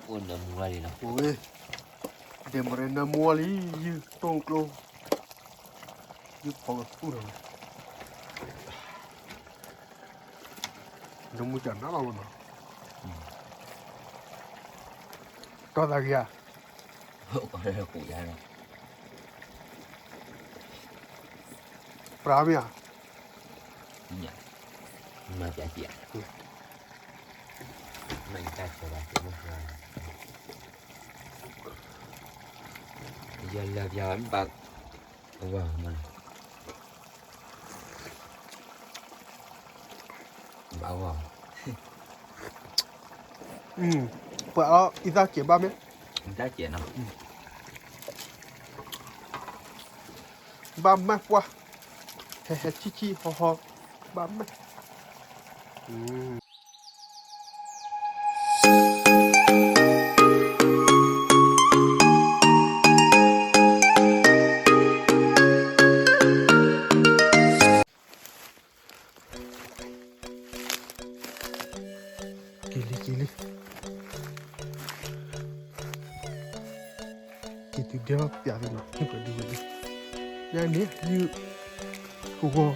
အိၣ်နၢမူဝဲလံနီၤ, အိၣ်ဝဲ, ဒဲမရဲနၢမူဝဲလံ, ယုၢ်တိၢ်ကျိ, ယုၢ်ဖီကသူၣ်ထီၣ်ဝဲ, နၢမူကနၣ်လီၤဝဲနီၤ, တီၢ်သးဂ့ၤဧါ, ပြးမ့ၢ်ဧါ, မၤပြးက့ၤဧါ, မၤတၢ်ဆိဘၣ်, ယလၢပြးဘၣ်, အဝၤမၤ ဘၣ်ဂီၢ်, ပှၤအီၤအံသၣ်စဲးဘၣ်မ့ၢ်, တၢ်စဲးနီၤ, ဘၣ်မၢ်ပှၢ်, ဟဲဟဲဆံၣ်ဆံၣ်ဟီဟီ, ဘၣ်မၢ် က့ၤလံ က့ၤလံ, က့ၤတုၤဒဲပျးသ့နီၤ, ဟ့ၣ်ပှဲၤဒုဝဲဒု, ညါန့ၣ် ယုၢ်ကဝီၤ,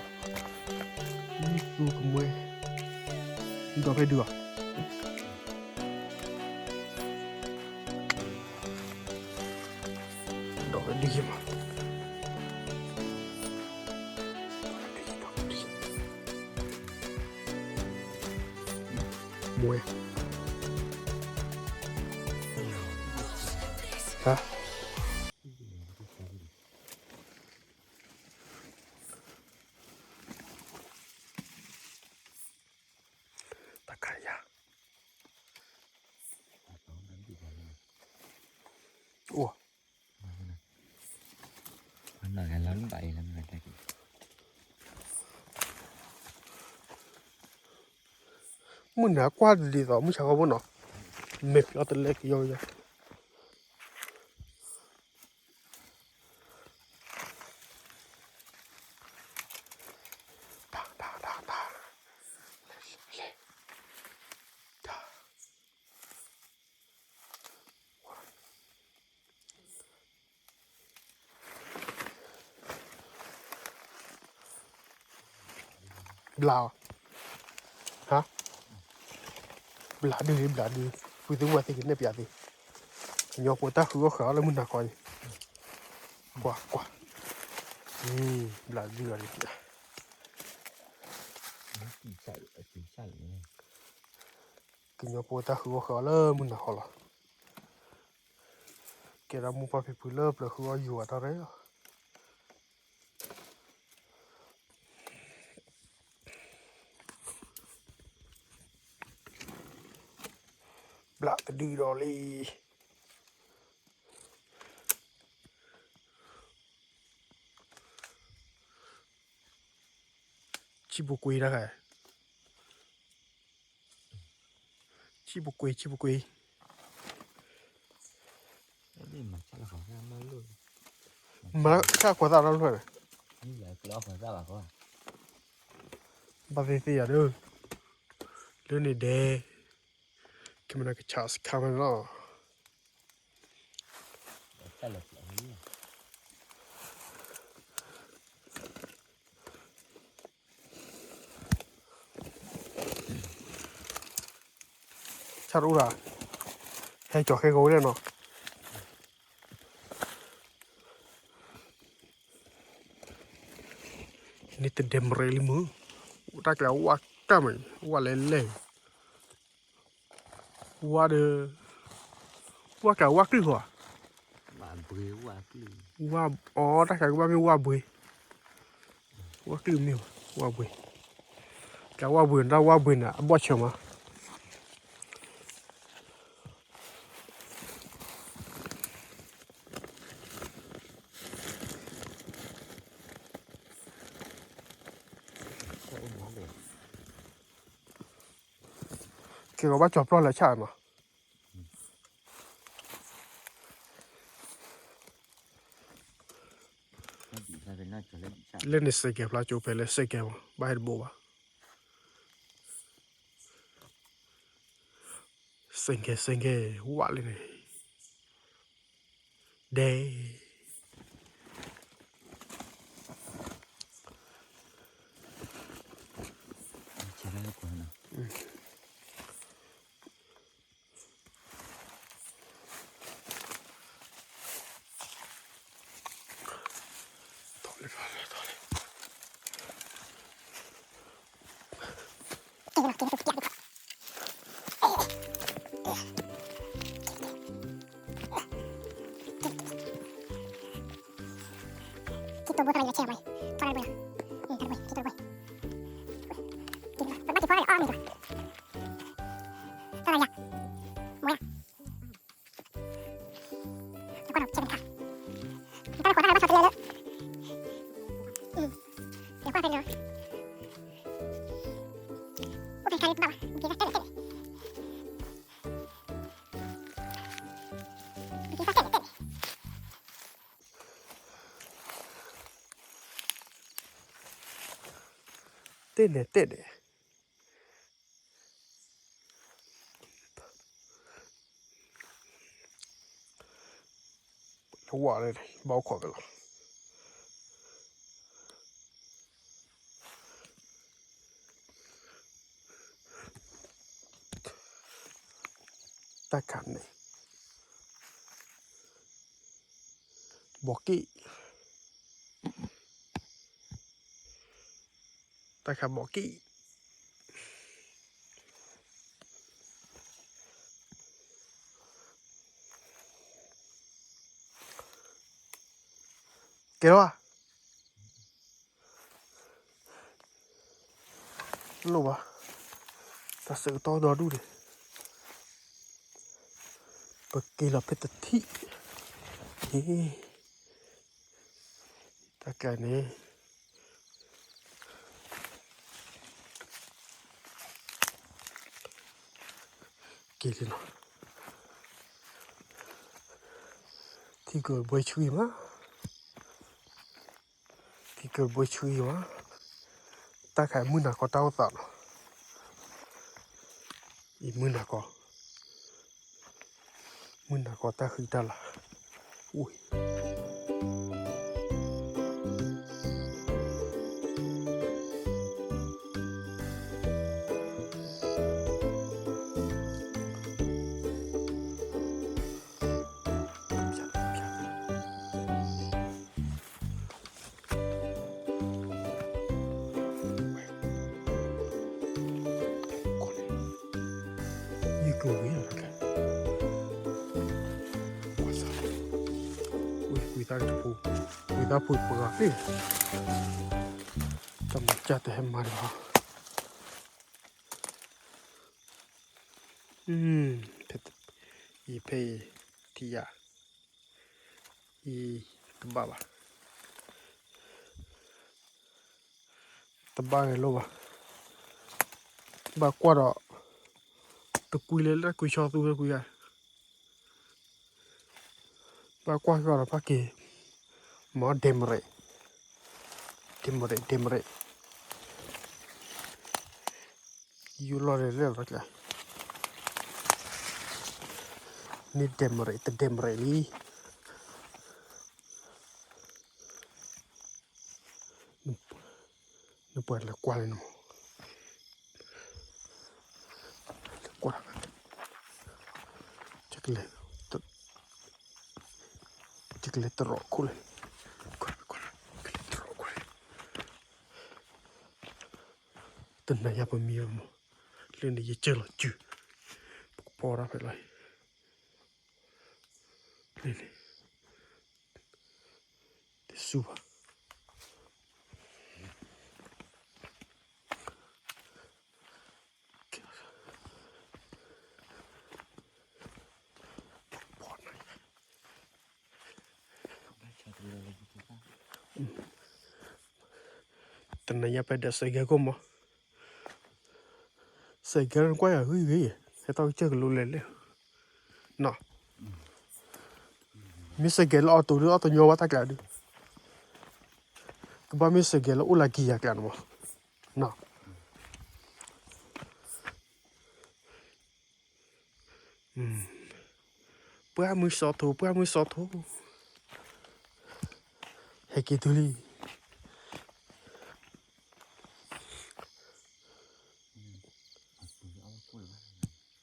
ယုၢ်သူကမွဲ, ဒီးဖဲဒုအီၤ ဒီးဒ်ယမး, မွဲ, ဟါ, တၢ်ခါယၤ, အိၣ် မုၢ်နၤကွၢ်ဒ်သိး မုၢ်ဆါခီဖိနီၤ, မဲာ်ဖျီတလဲကယီကယီ, တၢ် တၢ် တၢ် တၢ်, လဲၤ လဲၤ တၢ် ဘျးအီၤ, ဟါ, ဘျးဒုး ဘျးဒုး, ဖုသ့ၣ်မုၣ်သ့ၣ်ကနဲၣ်ပျးသ့, ကညီဖိတၢ်ဃုအီၣ်ဃုအီလၢမုၢ်နၤခီအံၤ, ကွၢ် ကွၢ်, ဘျးဒုးလီၤ, ကညီဖိတၢ်ဃုအီၣ်ဃုအီလၢမုၢ်နၤခီလီၤ, ကဲဒၣ်မိၢ်ပၢ်ဖံဖုလၢပျၢၤဃုအီၣ်ယိၤအတၢ်ရဲၣ်လီၤ. ဘျးတဒုဒီးလံ, ဆံၣ်ပူၤကွံာ်တခါ, ဆံၣ်ပူၤကွံာ် ဆံၣ်ပူၤကွံာ်, မၤဆၣ်ကွၢ်သၣ်တၢ်ဖျၢၣ်န့ၣ်, ဘၣ်သ့ၣ်သ့ၣ်ယၤဒီး, လၢန့ၣ်ဒဲး, ကမနၤကဆးစခါမးလီၤ. ဆၣ်တအိၣ်ဒၣ်, ဟဲကၠီၤဃဲကဝဲလဲၣ်နီၤ. န့ၣ်တဒဲမရဲလံမုၢ်, တၢ်ကျဲၤဝါတၢ်မး, ဝါလဲၤလဲၤ, ဝါဒီး, ဝါကျဲၤဝါကလုၢ်ဃီ, ဝါအီၤတၢ်ကျဲၤကဘၣ်မ့ၢ်ဝါဘှ့, ဝါကလုၢ်မ့ၢ်ဝါဘှ့, ကျဲၤဝါဘှ့ တၢ်ဝါဘှ့န့ၣ် အဘီၣ်ဆၢမး. ကဲကဘၣ်ကၠီၤပျီၢ်လၢဆၣ်မး, လၢန့ၣ်စဲးကဲၤဖျါကၠိဖဲလၢစဲးကဲၤမး ဘၣ်ဟဲတဘိဘၣ်. စ့ၣ်ကဲ စ့ၣ်ကဲ ဝးလံန့ၣ်, ဒဲ တဲန့ၣ်တဲန့ၣ်, လၢဝဲန့ၣ် ဘၣ်အိၣ်ခိးက့ၤလီၤ. တၢ်ခးန့ၣ် ဘီက့ၣ်, တၢ်ခးဘီက့ၣ်, ကဲလီၤဧါ. လိၣ်ဘၣ်, တၢ်ဆၢကတီၢ်ဒီဒူၣ်န့ၣ်, ပက့ၤလီၤဖဲတထံၣ်, တၢ်ကဲန့ၣ်, က့ၤလံနီၤ, ထံကဘှဲဆှံမး ထံကဘှဲဆှံမး, တၢ်ခးမုၢ်နၤကီတၢ်အိၣ်သးနီၤ, အံၤမုၢ်နၤကီ, မုၢ်နၤကီတၢ်ဃံတၢ်လၤ, အိၣ် ယကျိၤဝံၤလီၤ, ကွၢ်သး, ဝံၤကွံာ်သးတဖိ, ကွံာ်သးဖိပှၤသ့ၣ်, တၢ်မၤစၢ်တဟဲမၤလၢၤဘၣ်, အံၤဖဲအံၤ ထံၣ်ယၤ, အံၤ တဘၣ်ဘၣ် တဘၣ်ဂ့ၤလိၣ်ဘၣ်, ဘၣ်ကွၢ်ဒီး တကွံလၢလၢကွံဆီသူလၢကွံဂၤ, ဘၣ်ကွၢ်ကီဒီးဖးက့ၤ, မ့ၢ်ဒဲမရဲၣ်, ဒဲမရဲၣ် ဒဲမရဲၣ်, ယူၤလီၤလဲၤလဲၤလီၤကျဲ, မ့ၢ်ဒဲမရဲၣ် တဒဲမရဲၣ်လံ. နပှဲၤလဲၤကွၢ်လံနမး, လဲၤကွၢ်, ယကလဲၤတရီခိၣ်လၢ, ကလဲၤတရီခိၣ်လၢ, တနၤယၤပမံဘၣ်မး, လၢန့ၣ်ယကၢၢ်လီၤစု, ပကဖီတၢ်ဖဲလီၤ, လၢန့ၣ် တစူၢ်ဘၣ်. တနၤညါပှၤဒီး စဲးကဲကိၣ်မး, စဲးကဲနကွၢ်ယၤဂံၢ်ဂ့ၤ, ဟဲထီၣ်ကစၢၢ်ကလိလဲၤလဲၣ်, နီၤ, မ့ၢ်စဲးကဲလၢအီၣ်တိၤဒီး အီၣ်တညီဘၣ်တၢ်ကျးဒုး, ကဘၣ်မ့ၢ်စဲးကဲလၢအိၣ်လၢကံယၤကျးန့ၣ်မး, နီၤ. ပှၢ်မုၢ်စီၤထိး ပှၢ်မုၢ်စီၤထိး, ဟဲက့ၤတုၤလံ.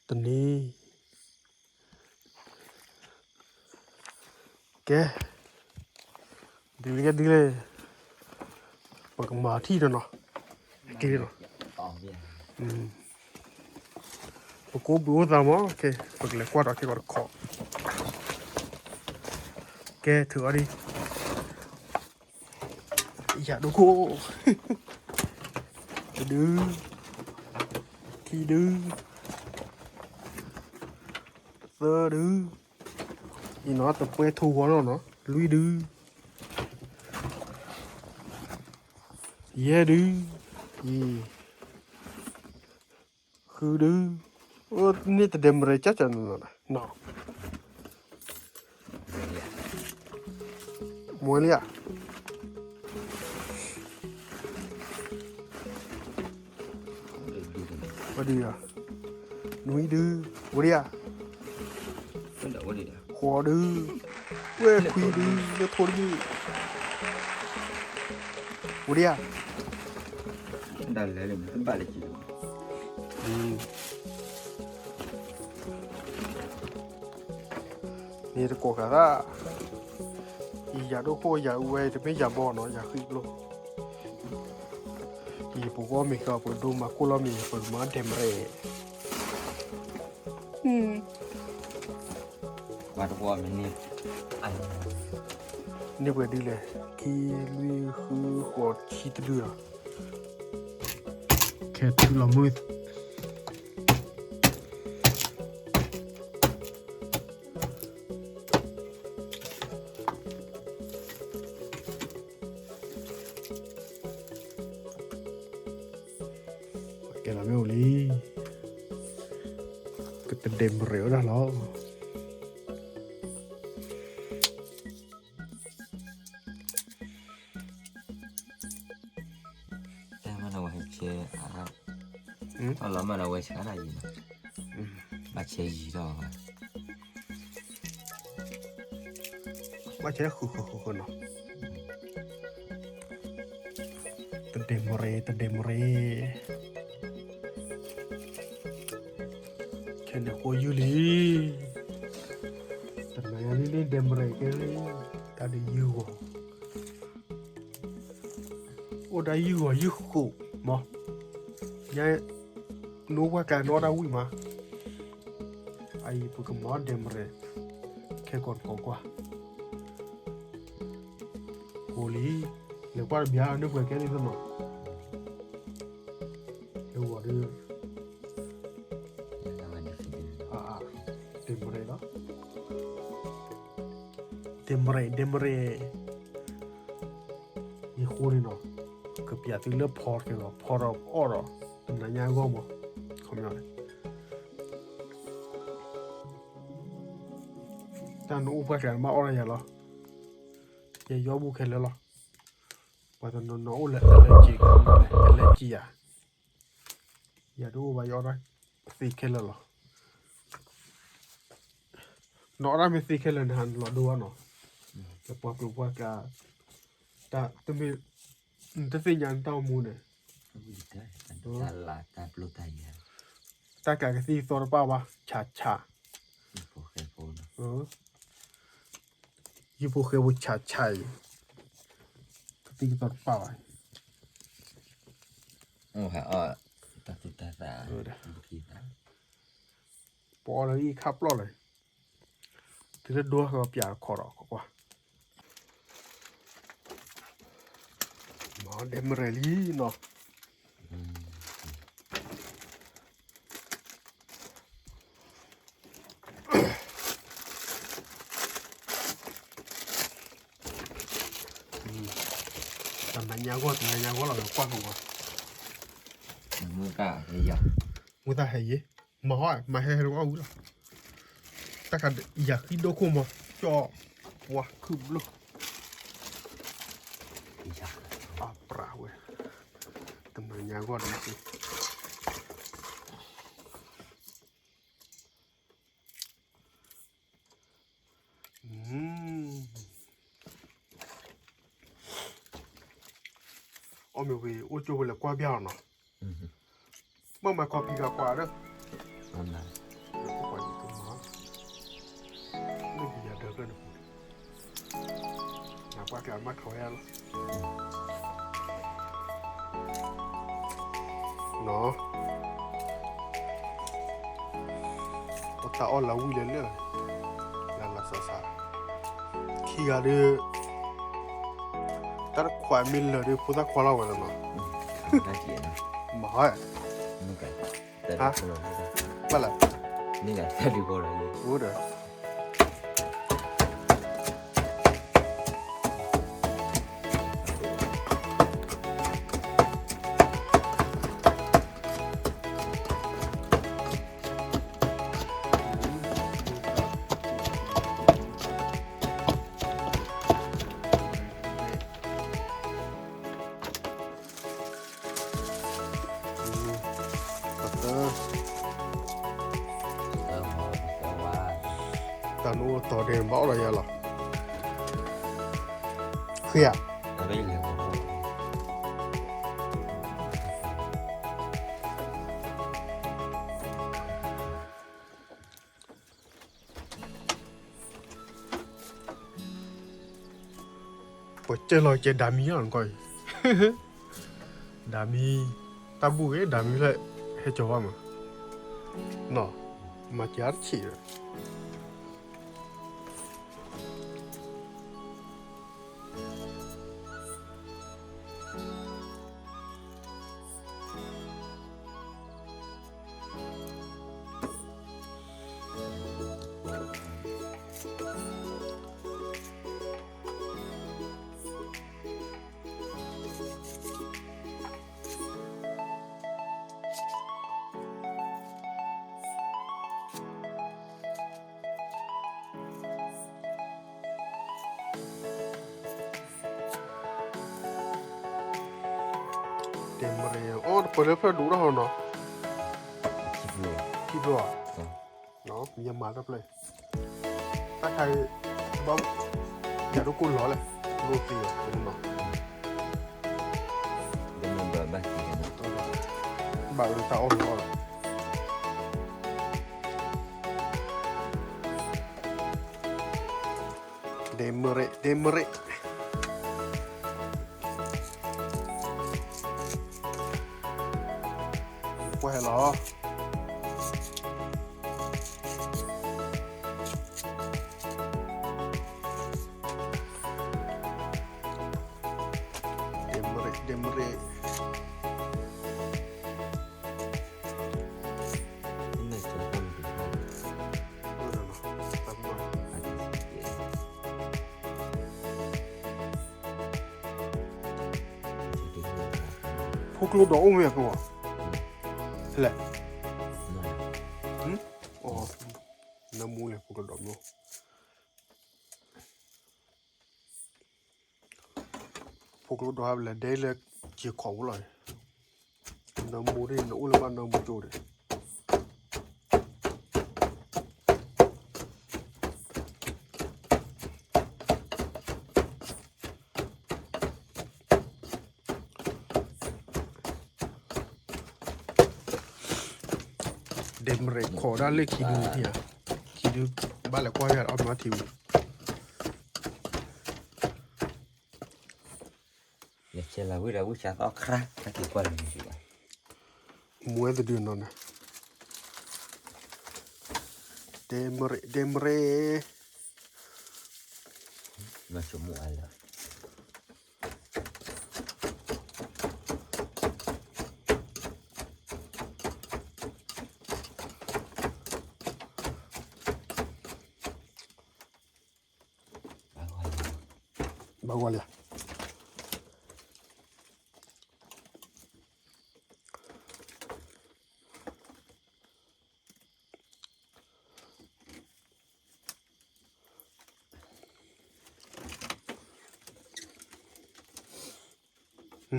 တနံၤ ကဲ, ဒ်လဲၣ်ကဲဒ်လဲၣ်, ပကမၤထံၣ်ဒီးနီၤ, က့ၤနီၤ, ပကိးဘုးအိၣ်သးမး, ပကလဲၤကွၢ်ဒီးက့ၤကီးတခီ, ကဲထုးအီၤဒံး, ယၤဒိခိၣ်, တဒု, ခံဒု, သၢဒု, အံၤနီၤ တပှဲထိဂီၤနီၤနီၤ, လွံၢ်ဒု, ယဲၢ်ဒု, အံၤ ဃုဒု, န့ၣ်တဒဲမရဲၣ်ကၢ်ကၢ်နီၤနီၤ, မွဲလံဧါ, ဝဲဒုဧါ, နွံဒု, ဝဲဒၣ်ဧါ, ဃိးဒု, ဝဲခွံဒု, လၢထိတဘ့ၣ်, ဝဲဒၣ်ဧါ, ဒၣ်လဲာ်လၢမ့ၢ်တဘၣ်လၢက့ၤ န့ၣ်တကိးဃာ်သၣ်, ယၤဒိခိၣ်ယၤအူဝဲ တမ့ၢ်ယၤဘီနီၤ ယၤဃံဘျိ, ယပဂီၢ်မ့ၢ်ဃီ ပကဒိမၤကိၢ်လီၤမ့ၢ် ပကမၤဒဲမရဲၣ်, ကွၢ်တဝီမ့ၢ်န့ၣ်, န့ၢ်ပှဲၤဒ်လဲၣ်, ခံ လွံၢ် ဃု ဃိး ဆံတဒုလီၤ, ခဲထုလီၤမုၢ် ကဲလီၤမ့ၢ်အိၣ်လံ, ကတဒဲမရဲၣ်ဝဲဒၣ်လီၤ. တၢ်မ့ၢ်နဝဲဆဲ, အလီၤမ့ၢ်နဝဲဆဲဒၣ်ယံၤနီၤ, ဘၣ်ဆဲယံၤထီၣ်, ဘၣ်ဆဲဃုာ်ဃုာ်ဃုာ်ဃုာ်နီၤ, တဒဲမရဲၣ် တဒဲမရဲၣ်, ခဲန့ၣ်ဃိယုၢ်လံ, တနၤညါလံလံဒဲမရဲၣ်ကဲလံ, တၢ်ဒုးယုၢ်ဂီၤ အိၣ်ဒၣ်ယုၢ်ဂီၤယုၢ်ဃိာ်မး, ညါ, နအိၣ်ပှၢ်ကျါနအီၣ်ဒၣ်ဝံၣ်မး, အအံၤပကမၤဒဲမရဲၣ်, ခဲကီးတကီးကွၢ်, အိၣ်လံ, လဲၤကွၢ်တဘျီန့ၣ်ပှဲၤကဲလံသနီၤ, ဟဲဝီၤဒုး ဒဲမရဲၣ်လီၤ, ဒဲမရဲၣ် ဒဲမရဲၣ်, ယဃိန့ၣ်နီၤ, ကပျးသုလၢဖီတက့ၢ်လီၤ, ဖီဒီးအီၣ်ဒီး တနၤညါအဂီၢ်မး, ခီပညီန့ၣ် တၢ်နအိၣ်ပှၢ်ကျါနဘၣ်အီၣ်ဒၣ်ယၤလီၤ, ယယီဘူခဲလၢာ်လီၤ, ပှၤတနီၤနီၤအိၣ်လၢအလၢက့ၤကမၤလဲၣ် အလၢက့ၤယၤ, ယၤတအိၣ်ဘၣ်ယအီၣ်ဒၣ်သ့ခဲလၢာ်လီၤ, နအီၣ်ဒၣ်မ့ၢ်သ့ခဲလၢာ်န့ၣ် ဟးနလီၤဒိဘၣ်နီၤ, လၢပှၤကျိၤပှၤကျါ, တၢ်တမ့ၢ်, နတသ့ၣ်ညါနတၢ်အိၣ်မူန့ၣ်, တၢ်ကးကသံၣ်သီတပၣ်ဘၣ် ဆးဆး, ယဖိဃဲဖိဆးဆးအံၤ, ကသံၣ်ကသီတပၣ်ဘၣ်, တၢ်သူၣ်တၢ်သး, ပအီၣ်လၢအံၤခါပျီလီၤ, တုၤလၢဒိကပျးခီဒီးကွၢ်ကွၢ်, မၤဒဲမရဲၣ်လံနီၤ. တနၤညါဂီၢ် တနၤညါဂီၢ်လီၤ ကွၢ်ဃီၤ, မုၢ်သၣ်ဟဲယံၤ, မၤဟီ မၤဟဲဟဲတအီၣ်ဝံၤလီၤ, တၢ်ခါယၤဃံဒိၣ်ခိၣ်မး, ကၠီပှၤခုၣ်ဘျိၣ်, အပြးဝဲ, တနၤညါဂီၢ်တနၤ, တနၤညါဂီၢ်လီၤ ကွၢ်ဃီၤ, အီၣ်မ့ၤဝံၤ အိၣ်ကၠိဖိလဲၤကွၢ်ပျၢ်အီၤနီၤ, မ့ၢ်မၤခီဖံဂၤကွၢ်ဒီး လၢပယၤဒၢးဖျၢၣ်န့ၣ်ပူၤန့ၣ် နကွၢ်ကျဲမၤထီၣ်ဝဲလီၤ နီၤ, အတၢ်အီၣ်လၢဝံၤလၢလၢ လၢလၢစးစး ခံဂၤဒီး တၢ်တခွးမ့ၢ်လၢာ်ဒီး ဖိသၣ်ခွါလီၤဝဲလီၤနီၤ, မၤဟါ, ဘၣ်လဲၣ်, အိၣ်ဒီး တၢ်နအိၣ်တီၤဒဲး ဘၣ်အီၣ်ဒီးယၤလီၤ, ဃ့ဧါ. ပှၤကဲလီၤကဲဒၤမံလီၤနကီၢ်အံၤ, ဒၤမံ, တၢ်ဘူၣ်ဂ့ၤ ဒၤမံလၢ ဟဲကၠီၤဘၣ်မး, နီၤ, မၤကၤတဆံးဒီး တဲမရ့ၣ် အိၣ်တပၢၢ်လၢဖျၢၣ်ဒိၣ်ထီၣ်ဟီနီၤ, ခံဖျၢၣ်ဧါ, ယမၤတဖျၢၣ်, တၢ်ခါအံၤ ဘၣ် ယၤဒိၣ်ကိၢ်လီၤလဲၣ်, လိၣ်သ့လီၤ, ဘၣ်အၢတၢ်အီၣ်လီၤလီၤ. ဒဲမရ့ၣ် ဒဲမရ့ၣ် ကွၢ်ဟဲလီၤ. ဒဲမရ့ၣ် ဒဲမရ့ၣ် ဖိကျိဒီးအိၣ်မ့ၢ်အကဝီၤ, လဲၣ်, နၢမူလဲၣ် ဖိကျိဒီးမ့ၢ် ဖိကျိဒီးဟဲလဲၤဒဲလၢ က့ၤခိးဝဲလီၤ, နၢမူဒ် နအိၣ်လၢဘၣ်နၢမူကၠိဒီး ဒဲမရ့ၣ်ခိးဒၣ်လၢခံဒုဧါ, ခံဒု ဘၣ်လဲၤကွၢ်ယၤအီၣ်မ့ၤထံဝံၤ လဲၤဆဲးလီၤဝံၤဒီးဝံၣ်စးသီခါ တၢ်က့ၤကွၢ်လၢန့ၣ်ဘၣ်, မူဝဲတဒုနီၤန့ၣ်, ဒဲမရ့ၣ် ဒဲမရ့ၣ် မၤဆိမိၣ်အါလၢ ဘၣ်ဂီၢ်လံ,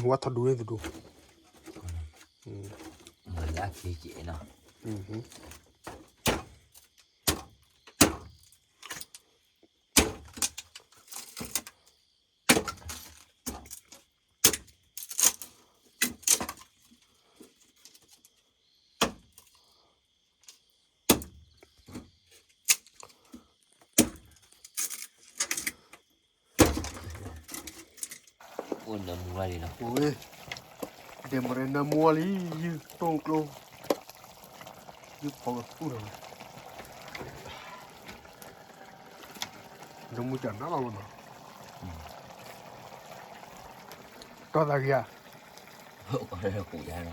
ဝဲထီၣ်ဒူန့ၣ်တဒူ, မၤလၢအချ့ကဲနီၤ, အ နၢမူဝဲလံနီၤ, ဒဲမရဲနၢမူဝဲလံ, ယုၢ်တိၢ်ကျိ, ယုၢ်ဖီကသူၣ်လီၤ, နၢမူကနၣ်လီၤနီၤ, တီၢ်သးဂ့ၤဧါ, ပြးမ့ၢ်ဧ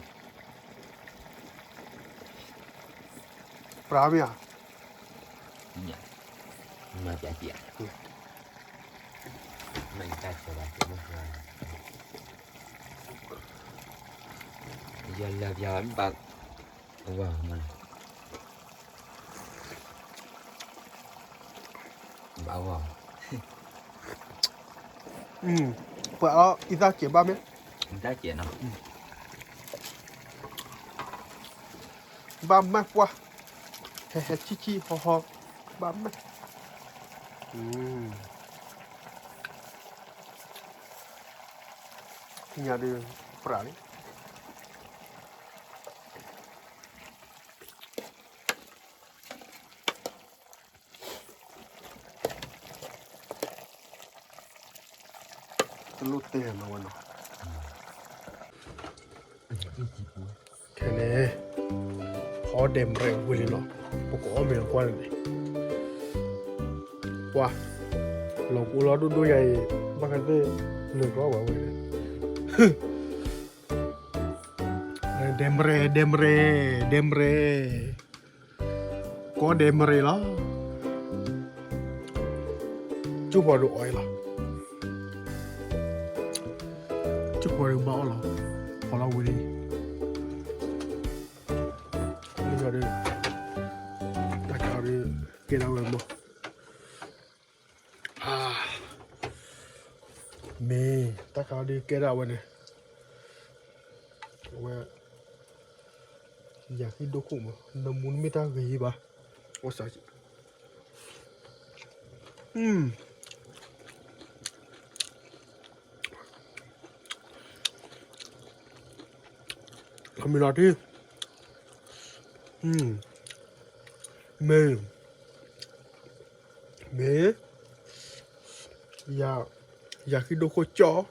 ါ, မၤပျဲက့ၤဧါ, မၤတၢ်ဆၢဘၣ်, ယလၢပျဲမ့ၢ်ဘၣ်, အဝၤမၤ, ဘၣ်ဝဲ, ပှၤအီၤအံသၣ်ကဲးဘၣ်မ့ၢ်, တၢ်ကဲးနီၤ, ဘၣ်မၢ်ပှၢ်, ဟဲဟဲဆံၣ်ဆံၣ်ဟီဟီ, ဘၣ်မၢ်, ညါဒုး ပြးလံ တလိၣ်တဲနီၤဝဲနီၤ, ခဲန့ၣ် ဖီဒဲမရဲဝံၤလံနီၤ, ပကအီၣ်မ့ၤအကွၢ်န့ၣ်, ပှၤ လီၤပူၤလီၤဒိၣ်ဒိၣ်ယၤအံၤ, ဘၣ်ဃးသ့ၣ် လၢကီၢ်ဝဲဝဲန့ၣ်, ဒဲမရဲ ဒဲမရဲ ဒဲမရဲ ကီၢ်ဒဲမရဲလီၤ, ကၠိၣ်ဖီဒုးအီၣ်အံၤလီၤ, ကၠိၣ်ဖီဒုးဘၣ်အီၣ်လီၤ, ဖီလီၤဝံၤလံ, လံဒီး တၢ်ခါအီၤဒုး ကဲဒၣ်ဝဲမး မ့ၢ် တၢ်ခါအီၤဒုးကဲဒၣ်ဝဲန့ၣ်, အဝဲ ယၤဃံဒိၣ်ခိၣ်မး နၢမူနမ့ၢ်တၢ်ဂ့ၤဘၣ်, အိၣ်စး ခမံၤလီၤတံၢ်, မ့ၢ် မ့ၢ် ယၤ ယၤဃံဒိၣ်ခိၣ်ကၠီၣ်,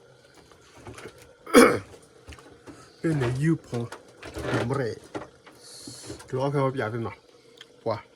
ဖဲန့ၣ်ယုၢ်ဖီ ဒဲမရဲ, ကလီၤအီၣ်ဖဲဝဲပၠးသ့ၣ်နီၤ, ပှၤ